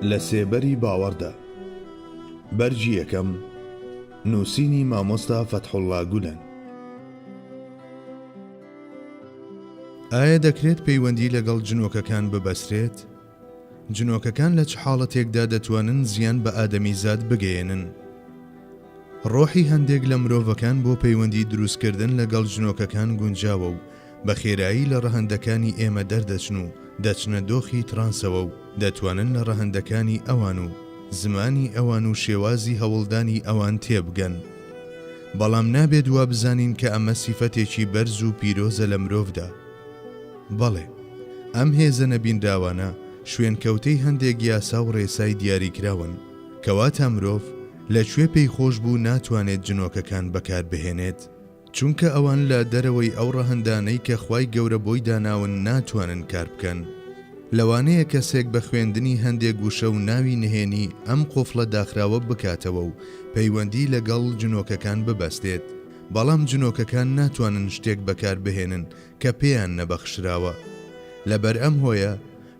لە سێبەری باوەڕدا. بەرگی یەکەم، نووسینی مامۆستا فەتحوڵڵا گولەن. ئایا دەکرێت پەیوەندی لەگەڵ جنۆکەکان ببەسترێت؟ جنۆکەکان لە چ حاڵەتێکدا دەتوانن زیان بە ئادەمیزاد بگەیەنن؟ ڕۆحی هەندێک لە مرۆڤەکان بۆ پەیوەندی دروستکردن لەگەڵ جنۆکەکان گونجاوە و بە خێرایی لە ڕەهەندەکانی ئێمە دەردەچن و دەچنە دۆخی ترانسەوە و دەتوانن لە ڕەهەندەکانی ئەوان و زمانی ئەوان و شێوازی هەوڵدانی ئەوان تێبگەن. بەڵام نابێت وابزانین کە ئەمە سیفەتێکی بەرز و پیرۆزە لە مرۆڤدا. بەڵێ، ئەم هێزە نەبینراوانە شوێنکەوتەی هەندێک یاسا و ڕێسای دیاریکراون، کەواتە مرۆڤ لە کوێ پێی خۆش بوو ناتوانێت جنۆکەکان بەکاربهێنێت. چونکە ئەوان لە دەرەوەی ئەو ڕەهەندانەی کە خوای گەورە بۆی داناون ناتوانن کار بکەن. لەوانەیە کەسێک بە خوێندنی هەندێک وشە و ناوی نهێنی ئەم قوفڵە داخراوە بکاتەوە و پەیوەندی لەگەڵ جنۆکەکان ببەستێت، بەڵام جنۆکەکان ناتوانن شتێک بەکار بهێنن کە پێیان نەبەخشراوە. لەبەر ئەم هۆیە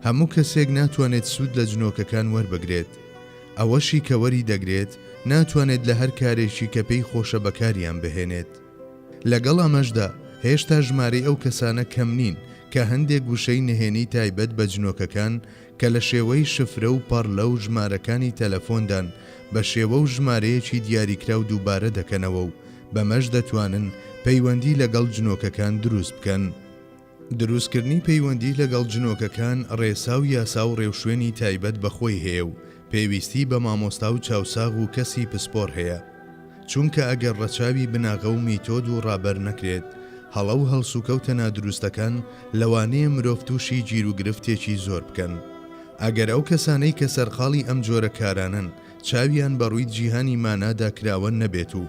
هەموو کەسێک ناتوانێت سوود لە جنۆکەکان وەربگرێت. ئەوەشی کە وەری دەگرێت ناتوانێت لە هەر کارێکی کە پێی خۆشە بەکاریان بهێنێت. لەگەڵ ئەمەشدا هێشتا ژمارەی ئەو کەسانە کەم نین کە هەندێک وشەی نهێنی تایبەت بە جنۆکەکان کە لە شێوەی شفرە و پەڕلە و ژمارەکانی تەلەفۆندان بە شێوە و ژمارەیەکی دیاریکراو دووبارە دەکەنەوە و بەمەش دەتوانن پەیوەندی لەگەڵ جنۆکەکان دروست بکەن. دروستکردنی پەیوەندی لەگەڵ جنۆکەکان ڕێسا و یاسا و ڕێوشوێنی تایبەت بە خۆی هەیە و پێویستی بە مامۆستا و چاوساغ و کەسی پسپۆڕ هەیە. چونکە ئەگەر ڕەچاوی بناغە و میتۆد و ڕابەر نەکرێت، هەڵە و هەڵسوکەوتە نادروستەکان لەوانەیە مرۆڤ تووشی گیروگرفتێکی زۆر بکەن. ئەگەر ئەو کەسانەی کە سەرقاڵی ئەم جۆرە کارانەن چاویان بە ڕووی جیهانی مانادا کراوە نەبێت و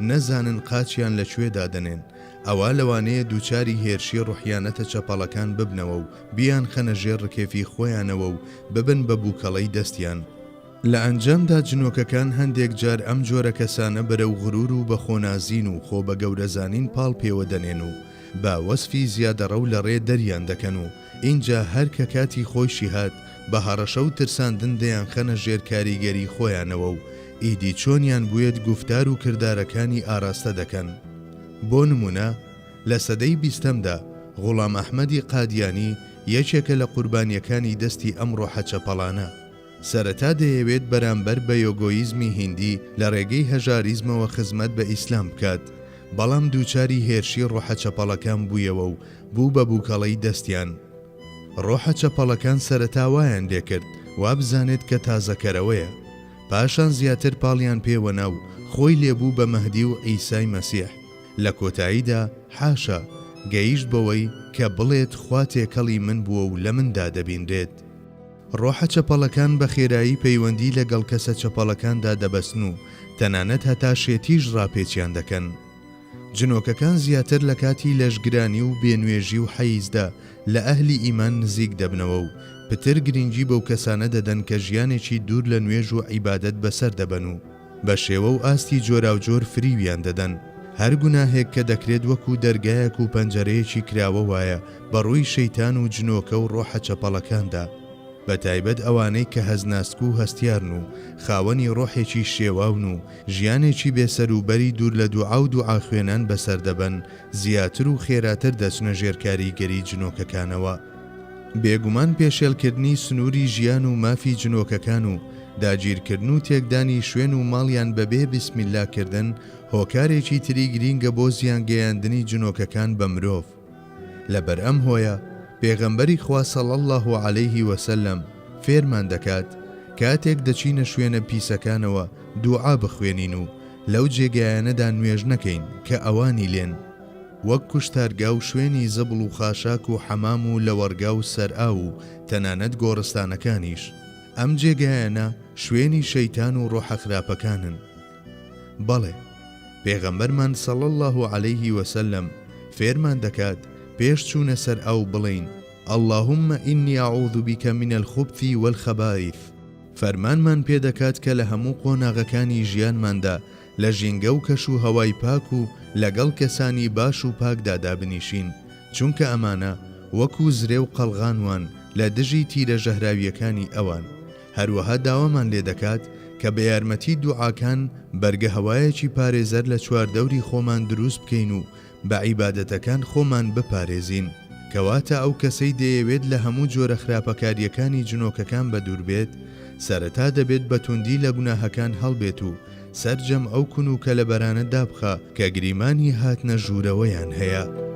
نەزانن قاچیان لە کوێ دادەنێن، ئەوا لەوانەیە دووچاری هێرشی ڕوحیانەتە چەپەڵەکان ببنەوە و بیانخەنە ژێر ڕکێفی خۆیانەوە و ببن بە بووکەڵەی دەستیان. لە ئەنجامدا جنۆکەکان هەندێک جار ئەم جۆرە کەسانە بەرەو غرور و بەخۆنازین و خۆ بەگەورەزانین پاڵ پێوە دەنێن و بە وەسفی زیادەڕەو لە ڕێ دەریان دەکەن و ئینجا هەر کە کاتی خۆیشی هات بە هەڕەشە و ترساندن دەیانخەنە ژێر کاریگەری خۆیانەوە و ئیدی چۆنیان بوێت گوفتار و کردارەکانی ئاراستە دەکەن. بۆ نموونە لە سەدەی بیستەمدا غوڵام ئەحمەدی قادیانی یەکێکە لە قوربانییەکانی دەستی ئەم ڕۆحە چەپەڵانە. سەرەتا دەیەوێت بەرامبەر بە یۆگۆیزمی هیندی لە ڕێگەی هەژاریزمەوە خزمەت بە ئیسلام بکات، بەڵام دووچاری هێرشی ڕۆحە چەپەڵەکان بوویەوە و بوو بە بووکەڵەی دەستیان. ڕۆحە چەپەڵەکان سەرەتا وایان لێکرد وابزانێت کە تازەکەرەوەیە. پاشان زیاتر پاڵیان پێوەنا و خۆی لێبوو بە مەهدی و عیسای مەسیح. لە کۆتاییدا حاشا، گەیشت بەوەی کە بڵێت خوا تێکەڵی من بووە و لە مندا دەبینرێت. ڕۆحە چەپەڵەکان بە خێرایی پەیوەندی لە گەڵ کەسە چەپەڵەکاندا دەبەستن و تەنانەت هەتا شێتیش ڕاپێچیان دەکەن. جنۆکەکان زیاتر لە کاتی لەشگرانی و بێ نوێژی و حەیزدا لە ئەهلی ئیمان نزیک دەبنەوە و پتر گرینگی بەو کەسانە دەدەن کە ژیانێکی دوور لە نوێژ و عیبادەت بەسەر دەبەن و بە شێوە و ئاستی جۆراوجۆر فریویان دەدەن. هەر گوناهێک کە دەکرێت وەکو دەرگایەک و پەنجەرەیەکی کراوە وایە بە ڕووی شەیتان و جنۆکە و ڕۆحە چەپەڵەکاندا. بە تایبەت ئەوانەی کە هەستناسک و هەستیارن و خاوەنی ڕۆحێکی شێواون و ژیانێکی بێ سەروبەری دوور لە دوعا و دوعاخوێنان بەسەر دەبەن زیاتر و خێراتر دەچنە ژێر کاریگەری جنۆکەکانەوە. بێگومان پێشێلکردنی سنووری ژیان و مافی جنۆکەکان و داگیرکردن و تێکدانی شوێن و ماڵیان بەبێ بیسمیللا کردن هۆکارێکی تری گرینگە بۆ زیانگەیاندنی جنۆکەکان بە مرۆڤ. لەبەر ئەم هۆیە پێغەمبەری خوا صلی اللە علیه وسلم فێرمان دەکات کاتێک دەچینە شوێنە پیسەکانەوە دوعا بخوێنین و لەو جێگایانەدا نوێژ نەکەین کە ئەوانی لێن وەک کوشتارگا و شوێنی زبڵ و خاشاک و حەمام و لەوەڕگا و سەرئاو و تەنانەت گۆڕستانەکانیش ئەم جێگایانە شوێنی شەیتان و ڕۆحە خراپەکانن. بەڵێ پێغەمبەرمان صلی اللە علیه وسلم فێرمان دەکات پێش چوونە سەر ئاو بڵێین، اللهم انی اعوذ بک من الخبث والخبائث، فەرمانمان پێ دەکات کە لە هەموو قۆناغەکانی ژیانماندا لە ژینگە و کەش و هەوای پاک و لەگەڵ کەسانی باش و پاکدا دابنیشین، چونکە ئەمانە وەکو زرێ و قەڵغان وان لە دژی تیرە ژەهراوییەکانی ئەوان. هەروەها داوامان لێدەکات کە بە یارمەتی دوعاکان بەرگە هەوایەکی پارێزەر لە چواردەوری خۆمان دروست بکەین و بە عیبادەتەکان خۆمان بپارێزین. کەواتە ئەو کەسەی دەیەوێت لە هەموو جۆرە خراپەکارییەکانی جنۆکەکان بەدوور بێت، سەرەتا دەبێت بە توندی لە گوناهەکان هەڵبێت و سەرجەم ئەو کون و کەلەبەرانە دابخا کە گریمانی هاتنە ژوورەوەیان هەیە.